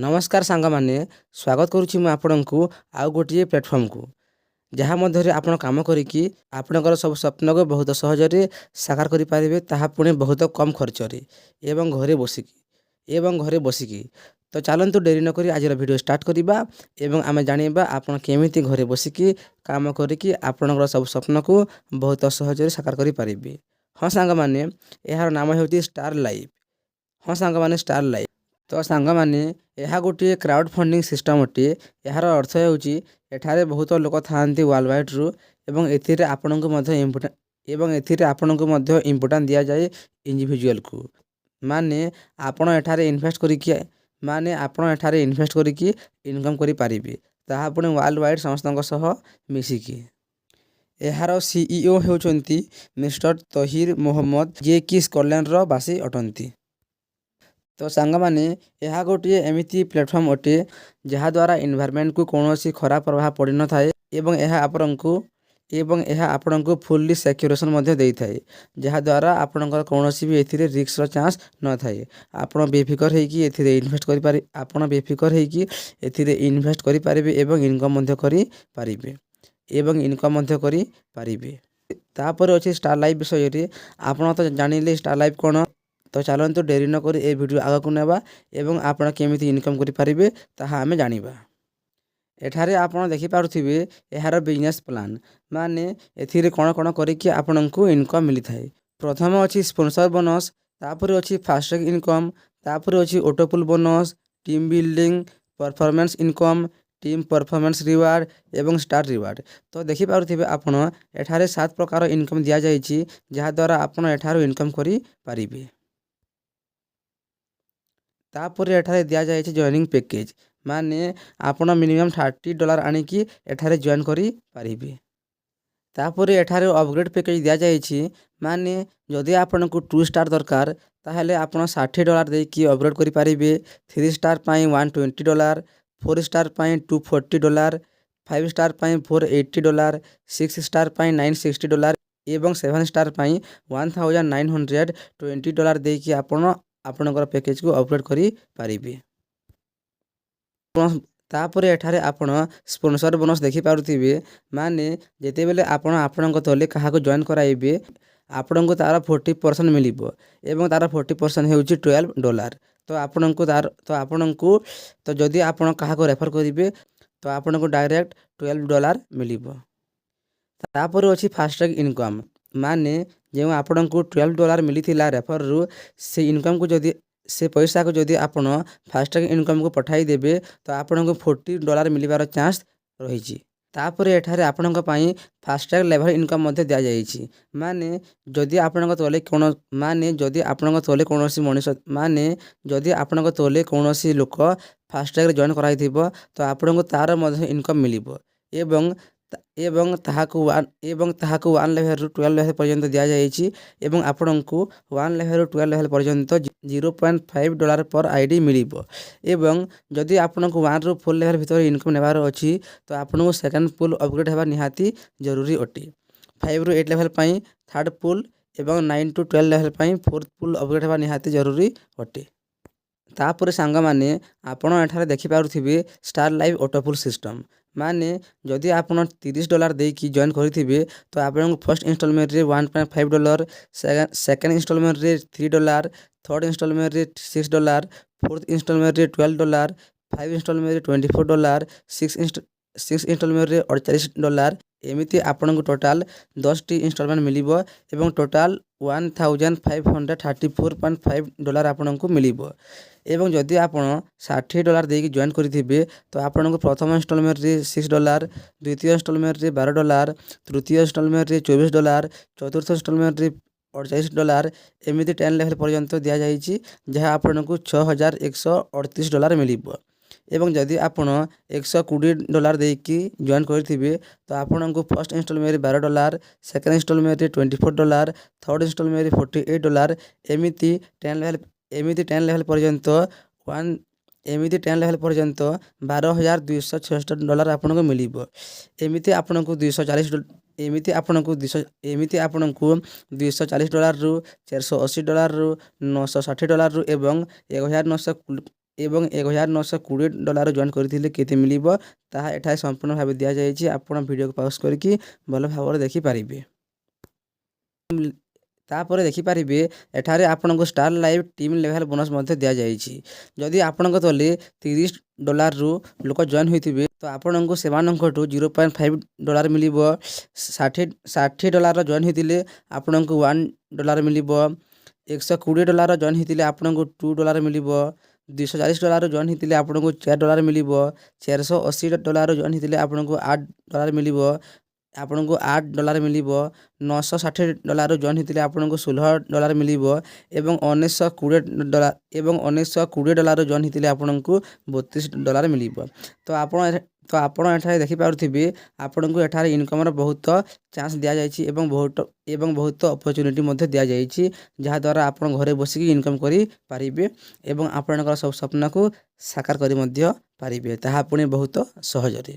ନମସ୍କାର ସାଙ୍ଗମାନେ, ସ୍ୱାଗତ କରୁଛି ମୁଁ ଆପଣଙ୍କୁ ଆଉ ଗୋଟିଏ ପ୍ଲାଟଫର୍ମକୁ, ଯାହା ମଧ୍ୟରେ ଆପଣ କାମ କରିକି ଆପଣଙ୍କର ସବୁ ସ୍ୱପ୍ନକୁ ବହୁତ ସହଜରେ ସାକାର କରିପାରିବେ, ତାହା ପୁଣି ବହୁତ କମ୍ ଖର୍ଚ୍ଚରେ ଏବଂ ଘରେ ବସିକି ଏବଂ ଘରେ ବସିକି। ତ ଚାଲନ୍ତୁ, ଡେରି ନକରି ଆଜିର ଭିଡ଼ିଓ ଷ୍ଟାର୍ଟ କରିବା ଏବଂ ଆମେ ଜାଣିବା ଆପଣ କେମିତି ଘରେ ବସିକି କାମ କରିକି ଆପଣଙ୍କର ସବୁ ସ୍ୱପ୍ନକୁ ବହୁତ ସହଜରେ ସାକାର କରିପାରିବେ। ହଁ ସାଙ୍ଗମାନେ, ଏହାର ନାମ ହେଉଛି ଷ୍ଟାର ଲାଇଫ୍। ହଁ ସାଙ୍ଗମାନେ, ଷ୍ଟାର ଲାଇଫ୍। ତ ସାଙ୍ଗମାନେ, ଏହା ଗୋଟିଏ କ୍ରାଉଡ଼ ଫଣ୍ଡିଂ ସିଷ୍ଟମ୍ ଅଟେ। ଏହାର ଅର୍ଥ ହେଉଛି ଏଠାରେ ବହୁତ ଲୋକ ଥାଆନ୍ତି ୱାର୍ଲଡ ୱାଇଡ଼ରୁ ଏବଂ ଏଥିରେ ଆପଣଙ୍କୁ ମଧ୍ୟ ଇମ୍ପୋର୍ଟାଣ୍ଟ ଦିଆଯାଏ ଇଣ୍ଡିଭିଜୁଆଲକୁ। ମାନେ ଆପଣ ଏଠାରେ ଇନଭେଷ୍ଟ କରିକି ଇନକମ୍ କରିପାରିବେ, ତାହା ପୁଣି ୱାର୍ଲଡ ୱାଇଡ଼ ସମସ୍ତଙ୍କ ସହ ମିଶିକି। ଏହାର ସିଇଓ ହେଉଛନ୍ତି ମିଷ୍ଟର ତହିର ମୋହମ୍ମଦ, ଯିଏକି ସ୍କଟଲ୍ୟାଣ୍ଡର ବାସୀ ଅଟନ୍ତି। ତ ସାଙ୍ଗମାନେ, ଏହା ଗୋଟିଏ ଏମିତି ପ୍ଲାଟଫର୍ମ ଅଟେ, ଯାହାଦ୍ୱାରା ଏନଭାରମେଣ୍ଟକୁ କୌଣସି ଖରାପ ପ୍ରଭାବ ପଡ଼ିନଥାଏ ଏବଂ ଏହା ଆପଣଙ୍କୁ ଫୁଲ୍ଲି ସେକ୍ୟୁରେସନ୍ ମଧ୍ୟ ଦେଇଥାଏ, ଯାହାଦ୍ୱାରା ଆପଣଙ୍କର କୌଣସି ବି ଏଥିରେ ରିସ୍କର ଚାନ୍ସ ନଥାଏ। ଆପଣ ବେଫିକର ହେଇକି ଏଥିରେ ଇନଭେଷ୍ଟ କରିପାରିବେ ଏବଂ ଇନକମ୍ ମଧ୍ୟ କରିପାରିବେ ଏବଂ ଇନକମ୍ ମଧ୍ୟ କରିପାରିବେ। ତାପରେ ଅଛି ଷ୍ଟାର ଲାଇଫ୍ ବିଷୟରେ। ଆପଣ ତ ଜାଣିଲେ ଷ୍ଟାର ଲାଇଫ୍ କ'ଣ। ତ ଚାଲନ୍ତୁ, ଡେରି ନକରି ଏ ଭିଡ଼ିଓ ଆଗକୁ ନେବା ଏବଂ ଆପଣ କେମିତି ଇନକମ୍ କରିପାରିବେ, ତାହା ଆମେ ଜାଣିବା। ଏଠାରେ ଆପଣ ଦେଖିପାରୁଥିବେ ଏହାର ବିଜନେସ୍ ପ୍ଲାନ୍, ମାନେ ଏଥିରେ କ'ଣ କ'ଣ କରିକି ଆପଣଙ୍କୁ ଇନକମ୍ ମିଳିଥାଏ। ପ୍ରଥମ ଅଛି ସ୍ପନ୍ସର ବୋନସ୍, ତାପରେ ଅଛି ଫାଷ୍ଟଟ୍ରାକ୍ ଇନକମ୍, ତାପରେ ଅଛି ଅଟୋପୁଲ୍ bonus, team building, performance income, team performance reward ଏବଂ ଷ୍ଟାର ରିୱାର୍ଡ଼। ତ ଦେଖିପାରୁଥିବେ ଆପଣ, ଏଠାରେ ସାତ ପ୍ରକାର ଇନକମ୍ ଦିଆଯାଇଛି, ଯାହାଦ୍ୱାରା ଆପଣ ଏଠାରୁ ଇନକମ୍ କରିପାରିବେ। ତାପରେ ଏଠାରେ ଦିଆଯାଇଛି ଜଏନିଂ ପ୍ୟାକେଜ୍, ମାନେ ଆପଣ ମିନିମମ୍ $30 ଆଣିକି ଏଠାରେ ଜଏନ୍ କରିପାରିବେ। ତାପରେ ଏଠାରେ ଅପଗ୍ରେଡ଼ ପ୍ୟାକେଜ୍ ଦିଆଯାଇଛି, ମାନେ ଯଦି ଆପଣଙ୍କୁ ଟୁ ଷ୍ଟାର ଦରକାର, ତାହେଲେ ଆପଣ $60 ଦେଇକି ଅପଗ୍ରେଡ଼ କରିପାରିବେ। ଥ୍ରୀ ଷ୍ଟାର ପାଇଁ $120, ଫୋର୍ ଷ୍ଟାର ପାଇଁ $240, ଫାଇଭ୍ ଷ୍ଟାର ପାଇଁ $480, ସିକ୍ସ ଷ୍ଟାର ପାଇଁ $960 ଏବଂ ସେଭେନ୍ ଷ୍ଟାର ପାଇଁ $1920 ଦେଇକି ଆପଣ ଆପଣଙ୍କର ପ୍ୟାକେଜକୁ ଅପଗ୍ରେଡ଼ କରିପାରିବେ। ତାପରେ ଏଠାରେ ଆପଣ ସ୍ପନ୍ସର ବୋନସ୍ ଦେଖିପାରୁଥିବେ, ମାନେ ଯେତେବେଳେ ଆପଣ ଆପଣଙ୍କ ତଲେ କାହାକୁ ଜଏନ୍ କରାଇବେ, ଆପଣଙ୍କୁ ତା'ର 40% ମିଳିବ ଏବଂ ତା'ର 40% ହେଉଛି $12। ତ ଆପଣଙ୍କୁ ତ ଯଦି ଆପଣ କାହାକୁ ରେଫର୍ କରିବେ, ତ ଆପଣଙ୍କୁ ଡାଇରେକ୍ଟ $12 ମିଳିବ। ତାପରେ ଅଛି ଫାଷ୍ଟଟ୍ରାକ୍ ଇନକମ୍, ମାନେ ଯେଉଁ ଆପଣଙ୍କୁ $12 ମିଳିଥିଲା ରେଫର୍ରୁ, ସେ ଇନକମ୍କୁ ଯଦି, ସେ ପଇସାକୁ ଯଦି ଆପଣ ଫାଷ୍ଟଟ୍ରାକ୍ ଇନକମ୍କୁ ପଠାଇଦେବେ, ତ ଆପଣଙ୍କୁ $40 ମିଳିବାର ଚାନ୍ସ ରହିଛି। ତାପରେ ଏଠାରେ ଆପଣଙ୍କ ପାଇଁ ଫାଷ୍ଟଟ୍ରାକ୍ ଲେଭେଲ୍ ଇନକମ୍ ମଧ୍ୟ ଦିଆଯାଇଛି, ମାନେ ଯଦି ଆପଣଙ୍କ ତଲେ କୌଣସି ଲୋକ ଫାଷ୍ଟଟ୍ରାକ୍ରେ ଜଏନ୍ କରାଇଥିବ, ତ ଆପଣଙ୍କୁ ତା'ର ମଧ୍ୟ ଇନକମ୍ ମିଳିବ ଏବଂ ତାହାକୁ ୱାନ୍ ଲେଭେଲ୍ରୁ 12 ଲେଭେଲ୍ ପର୍ଯ୍ୟନ୍ତ ଦିଆଯାଇଛି ଏବଂ ଆପଣଙ୍କୁ ୱାନ୍ ଲେଭେଲ୍ରୁ 12 ଲେଭେଲ୍ ପର୍ଯ୍ୟନ୍ତ $0.5 ପର୍ ID ମିଳିବ। ଏବଂ ଯଦି ଆପଣଙ୍କୁ ୱାନ୍ରୁ ଫୋର୍ ଲେଭେଲ୍ ଭିତରେ ଇନକମ୍ ନେବାର ଅଛି, ତ ଆପଣଙ୍କୁ ସେକେଣ୍ଡ ପୁଲ୍ ଅପଗ୍ରେଡ଼ ହେବା ନିହାତି ଜରୁରୀ ଅଟେ। ଫାଇଭ୍ରୁ ଏଇଟ୍ ଲେଭେଲ୍ ପାଇଁ ଥାର୍ଡ଼ ପୁଲ୍ ଏବଂ 9 ଟୁ 12 ଲେଭେଲ୍ ପାଇଁ ଫୋର୍ଥ ପୁଲ୍ ଅପଗ୍ରେଡ଼ ହେବା ନିହାତି ଜରୁରୀ ଅଟେ। ତାପରେ ସାଙ୍ଗମାନେ, ଆପଣ ଏଠାରେ ଦେଖିପାରୁଥିବେ ଷ୍ଟାର ଲାଇଫ୍ ଅଟୋପୁଲ୍ ସିଷ୍ଟମ୍, ମାନେ ଯଦି ଆପଣ $30 ଦେଇକି ଜଏନ୍ କରିଥିବେ, ତ ଆପଣଙ୍କୁ ଫର୍ଷ୍ଟ ଇନଷ୍ଟଲମେଣ୍ଟରେ $1.5, ସେକେଣ୍ଡ ଇନଷ୍ଟଲମେଣ୍ଟରେ $3, ଥର୍ଡ଼ ଇନଷ୍ଟଲମେଣ୍ଟରେ $6, ଫୋର୍ଥ ଇନଷ୍ଟଲମେଣ୍ଟରେ $12, ଫାଇଭ୍ ଇନଷ୍ଟଲମେଣ୍ଟରେ $24, ସିକ୍ସ ଇନଷ୍ଟଲମେଣ୍ଟରେ $48। ଏମିତି ଆପଣଙ୍କୁ ଟୋଟାଲ୍ 10ଟି ଇନଷ୍ଟଲମେଣ୍ଟ ମିଳିବ ଏବଂ ଟୋଟାଲ୍ $1534.5 ଆପଣଙ୍କୁ ମିଳିବ। ଏବଂ ଯଦି ଆପଣ $60 ଦେଇକି ଜଏନ୍ କରିଥିବେ, ତ ଆପଣଙ୍କୁ ପ୍ରଥମ ଇନଷ୍ଟଲମେଣ୍ଟରେ $6, ଦ୍ୱିତୀୟ ଇନଷ୍ଟଲମେଣ୍ଟରେ $12, ତୃତୀୟ ଇନଷ୍ଟଲମେଣ୍ଟରେ $24, ଚତୁର୍ଥ ଇନଷ୍ଟଲମେଣ୍ଟରେ $48, ଏମିତି 10 ଲେଭେଲ୍ ପର୍ଯ୍ୟନ୍ତ ଦିଆଯାଇଛି, ଯାହା ଆପଣଙ୍କୁ $6138 ମିଳିବ। ଏବଂ ଯଦି ଆପଣ $120 ଦେଇକି ଜଏନ୍ କରିଥିବେ, ତ ଆପଣଙ୍କୁ ଫର୍ଷ୍ଟ ଇନଷ୍ଟଲମେଣ୍ଟରେ $12, ସେକେଣ୍ଡ ଇନଷ୍ଟଲମେଣ୍ଟରେ $24, ଥର୍ଡ଼ ଇନଷ୍ଟଲମେଣ୍ଟରେ $48, ଏମିତି 10 ଲେଭେଲ୍ ପର୍ଯ୍ୟନ୍ତ ଏମିତି 10 ଲେଭେଲ୍ ପର୍ଯ୍ୟନ୍ତ $12,266 ଆପଣଙ୍କୁ ମିଳିବ। ଏମିତି ଆପଣଙ୍କୁ $240ରୁ, $480ରୁ, $960ରୁ ଏବଂ ଏକ ହଜାର ନଅଶହ ଏବଂ 1920 ଡଲାର ଜଏନ୍ କରିଥିଲେ କେତେ ମିଳିବ, ତାହା ଏଠାରେ ସମ୍ପୂର୍ଣ୍ଣ ଭାବେ ଦିଆଯାଇଛି। ଆପଣ ଭିଡ଼ିଓକୁ ପଜ୍ କରିକି ଭଲ ଭାବରେ ଦେଖିପାରିବେ। ତାପରେ ଦେଖିପାରିବେ, ଏଠାରେ ଆପଣଙ୍କୁ star life team level bonus ମଧ୍ୟ ଦିଆଯାଇଛି। ଯଦି ଆପଣଙ୍କ ତଲେ 30 ଡଲାରରୁ ଲୋକ ଜଏନ୍ ହୋଇଥିବେ, ତ ଆପଣଙ୍କୁ ସେମାନଙ୍କଠୁ 0.5 ଡଲାର ମିଳିବ। 60 ଡଲାରର ଜଏନ୍ ହୋଇଥିଲେ ଆପଣଙ୍କୁ 1 ଡଲାର ମିଳିବ। 120 ଡଲାର ଜଏନ୍ ହୋଇଥିଲେ ଆପଣଙ୍କୁ 2 ଡଲାର ମିଳିବ। 240 ଡଲାର ଜଏନ୍ ହୋଇଥିଲେ ଆପଣଙ୍କୁ 4 ଡଲାର ମିଳିବ। 480 ଡଲାର ଜଏନ୍ ହୋଇଥିଲେ ଆପଣଙ୍କୁ 8 ଡଲାର ମିଳିବ। ଆପଣଙ୍କୁ 8 ଡଲାର ମିଳିବ। 960 ଡଲାର ଜଏନ୍ ହୋଇଥିଲେ ଆପଣଙ୍କୁ 16 ଡଲାର ମିଳିବ ଏବଂ 1920 ଡଲାର ଏବଂ 1920 ଡଲାର ଜଏନ୍ ହୋଇଥିଲେ ଆପଣଙ୍କୁ 32 ଡଲାର ମିଳିବ। ତ ଆପଣ ଏଠାରେ ଦେଖିପାରୁଥିବେ, ଆପଣଙ୍କୁ ଏଠାରେ ଇନକମ୍ର ବହୁତ ଚାନ୍ସ ଦିଆଯାଇଛି ଏବଂ ବହୁତ ଅପରଚ୍ୟୁନିଟି ମଧ୍ୟ ଦିଆଯାଇଛି, ଯାହାଦ୍ୱାରା ଆପଣ ଘରେ ବସିକି ଇନକମ୍ କରିପାରିବେ ଏବଂ ଆପଣଙ୍କର ସବୁ ସ୍ୱପ୍ନକୁ ସାକାର କରି ମଧ୍ୟ ପାରିବେ, ତାହା ପୁଣି ବହୁତ ସହଜରେ।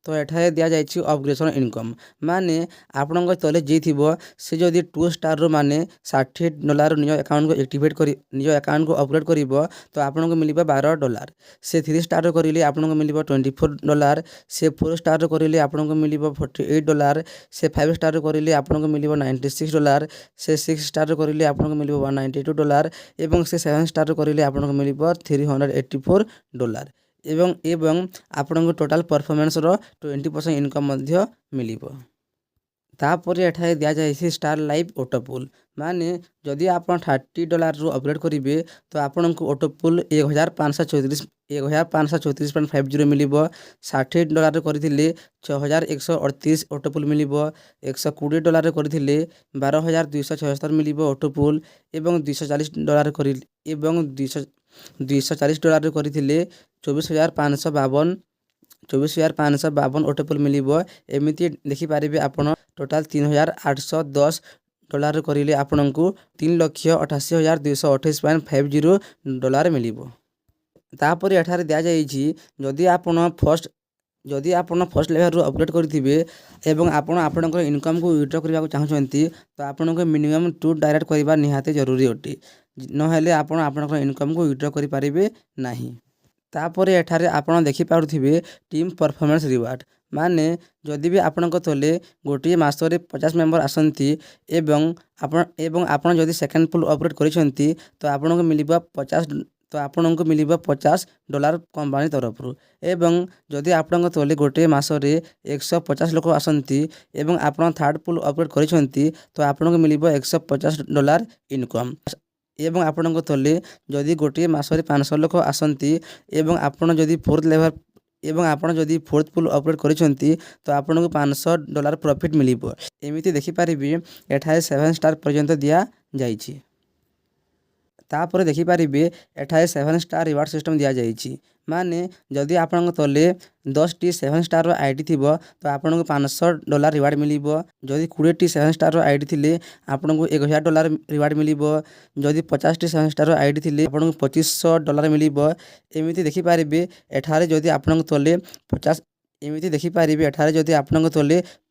ତ ଏଠାରେ ଦିଆଯାଇଛି ଅପଗ୍ରେଡେସନ୍ ଇନକମ୍, ମାନେ ଆପଣଙ୍କ ତଲେ ଯିଏ ଥିବ, ସେ ଯଦି ଟୁ ଷ୍ଟାରରୁ, ମାନେ 60 ଡଲାର ନିଜ ଆକାଉଣ୍ଟକୁ ଆକ୍ଟିଭେଟ୍ କରି ନିଜ ଆକାଉଣ୍ଟକୁ ଅପଗ୍ରେଡ଼ କରିବ, ତ ଆପଣଙ୍କୁ ମିଳିବ 12 ଡଲାର। ସେ ଥ୍ରୀ ଷ୍ଟାରରୁ କରିଲେ ଆପଣଙ୍କୁ ମିଳିବ 24 ଡଲାର। ସେ ଫୋର୍ ଷ୍ଟାରରୁ କରିଲେ ଆପଣଙ୍କୁ ମିଳିବ 48 ଡଲାର। ସେ ଫାଇଭ୍ ଷ୍ଟାରରୁ କରିଲେ ଆପଣଙ୍କୁ ମିଳିବ 96 ଡଲାର। ସେ ସିକ୍ସ ଷ୍ଟାରରୁ କରିଲେ ଆପଣଙ୍କୁ ମିଳିବ 192 ଡଲାର ଏବଂ ସେ ସେଭେନ୍ ଷ୍ଟାରରୁ କରିଲେ ଆପଣଙ୍କୁ ମିଳିବ 384 ଡଲାର ଏବଂ ଆପଣଙ୍କୁ ଟୋଟାଲ୍ ପରଫର୍ମାନ୍ସର 20% ଇନକମ୍ ମଧ୍ୟ ମିଳିବ। ତାପରେ ଏଠାରେ ଦିଆଯାଇଛି ଷ୍ଟାର ଲାଇଫ୍ ଅଟୋପୁଲ୍, ମାନେ ଯଦି ଆପଣ 30 ଡଲାରରୁ ଅପଗ୍ରେଡ଼ କରିବେ, ତ ଆପଣଙ୍କୁ ଅଟୋପୁଲ୍ 1534, 1534.50 ମିଳିବ। 60 ଡଲାର କରିଥିଲେ 6138 ଅଟୋପୁଲ୍ ମିଳିବ। 120 ଡଲାର କରିଥିଲେ 12,276 ମିଳିବ ଅଟୋପୁଲ୍ ଏବଂ 240 ଡଲାର କରି ଏବଂ 240 ଡଲାର କରିଥିଲେ 24,552, 24,552 ଅଟୋପୁଲ୍ ମିଳିବ। ଏମିତି ଦେଖିପାରିବେ ଆପଣ, ଟୋଟାଲ୍ 3810 ଡଲାର କରିଲେ ଆପଣଙ୍କୁ 3,88,228.50 ଡଲାର ମିଳିବ। ତାପରେ ଏଠାରେ ଦିଆଯାଇଛି, ଯଦି ଆପଣ ଫର୍ଷ୍ଟ ଲେଭେଲରୁ ଅପଗ୍ରେଡ଼ କରିଥିବେ ଏବଂ ଆପଣ ଆପଣଙ୍କର ଇନକମ୍କୁ ୱିଡ୍ର କରିବାକୁ ଚାହୁଁଛନ୍ତି, ତ ଆପଣଙ୍କୁ ମିନିମମ୍ ଟୁ ଡାଇରେକ୍ଟ କରିବା ନିହାତି ଜରୁରୀ ଅଟେ। ନହେଲେ ଆପଣ ଆପଣଙ୍କର ଇନକମ୍କୁ ୱିଡ୍ର କରିପାରିବେ ନାହିଁ। ତାପରେ ଏଠାରେ ଆପଣ ଦେଖିପାରୁଥିବେ ଟିମ୍ ପରଫର୍ମାନ୍ସ ରିୱାର୍ଡ଼, ମାନେ ଯଦି ବି ଆପଣଙ୍କ ତଲେ ଗୋଟିଏ ମାସରେ 50 ମେମ୍ବର ଆସନ୍ତି ଏବଂ ଆପଣ ଯଦି ସେକେଣ୍ଡ ପୁଲ୍ ଅପଗ୍ରେଡ଼ କରିଛନ୍ତି, ତ ଆପଣଙ୍କୁ ମିଳିବ 50 ଡଲାର କମ୍ପାନୀ ତରଫରୁ। ଏବଂ ଯଦି ଆପଣଙ୍କ ତଲେ ଗୋଟିଏ ମାସରେ 150 ଲୋକ ଆସନ୍ତି ଏବଂ ଆପଣ ଥାର୍ଡ଼ ପୁଲ୍ ଅପଗ୍ରେଡ଼ କରିଛନ୍ତି, ତ ଆପଣଙ୍କୁ ମିଳିବ 150 ଡଲାର ଇନକମ୍। ଏବଂ ଆପଣଙ୍କ ତଲେ ଯଦି ଗୋଟିଏ ମାସରେ 500 ଲୋକ ଆସନ୍ତି ଏବଂ ଆପଣ ଯଦି ଫୋର୍ଥ ପୁଲ୍ ଅପଗ୍ରେଡ଼ କରିଛନ୍ତି, ତ ଆପଣଙ୍କୁ 500 ଡଲାର ପ୍ରଫିଟ୍ ମିଳିବ। ଏମିତି ଦେଖିପାରିବେ, ଏଠାରେ ସେଭେନ୍ ଷ୍ଟାର ପର୍ଯ୍ୟନ୍ତ ଦିଆଯାଇଛି। ତାପରେ ଦେଖିପାରିବେ, ଏଠାରେ ସେଭେନ୍ ଷ୍ଟାର ରିୱାର୍ଡ଼ ସିଷ୍ଟମ୍ ଦିଆଯାଇଛି, ମାନେ ଯଦି ଆପଣଙ୍କ ତଲେ 10ଟି ସେଭେନ୍ ଷ୍ଟାରର I D ଥିବ, ତ ଆପଣଙ୍କୁ 500 ଡଲାର ରିୱାର୍ଡ଼ ମିଳିବ। ଯଦି 20ଟି ସେଭେନ୍ ଷ୍ଟାରର I D ଥିଲେ ଆପଣଙ୍କୁ 1000 ଡଲାର ରିୱାର୍ଡ଼ ମିଳିବ। ଯଦି 50ଟି ସେଭେନ୍ ଷ୍ଟାରର I D ଥିଲେ ଆପଣଙ୍କୁ 2500 ଡଲାର ମିଳିବ। ଏମିତି ଦେଖିପାରିବେ, ଏଠାରେ ଯଦି ଆପଣଙ୍କ ତଲେ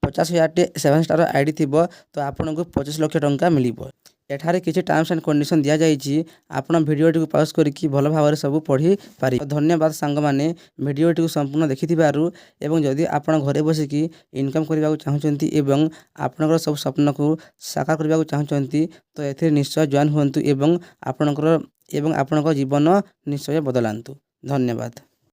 50,000ଟି ସେଭେନ୍ ଷ୍ଟାର I D ଥିବ, ତ ଆପଣଙ୍କୁ 25 ଲକ୍ଷ ଟଙ୍କା ମିଳିବ। ଏଠାରେ କିଛି ଟର୍ମସ୍ ଆଣ୍ଡ କଣ୍ଡିସନ୍ ଦିଆଯାଇଛି। ଆପଣ ଭିଡ଼ିଓଟିକୁ ପଜ୍ କରିକି ଭଲ ଭାବରେ ସବୁ ପଢ଼ିପାରିବେ। ଧନ୍ୟବାଦ ସାଙ୍ଗମାନେ, ଭିଡ଼ିଓଟିକୁ ସମ୍ପୂର୍ଣ୍ଣ ଦେଖିଥିବାରୁ। ଏବଂ ଯଦି ଆପଣ ଘରେ ବସିକି ଇନକମ୍ କରିବାକୁ ଚାହୁଁଛନ୍ତି ଏବଂ ଆପଣଙ୍କର ସବୁ ସ୍ୱପ୍ନକୁ ସାକାର କରିବାକୁ ଚାହୁଁଛନ୍ତି, ତ ଏଥିରେ ନିଶ୍ଚୟ ଜଏନ୍ ହୁଅନ୍ତୁ ଏବଂ ଆପଣଙ୍କ ଜୀବନ ନିଶ୍ଚୟ ବଦଳାନ୍ତୁ। ଧନ୍ୟବାଦ।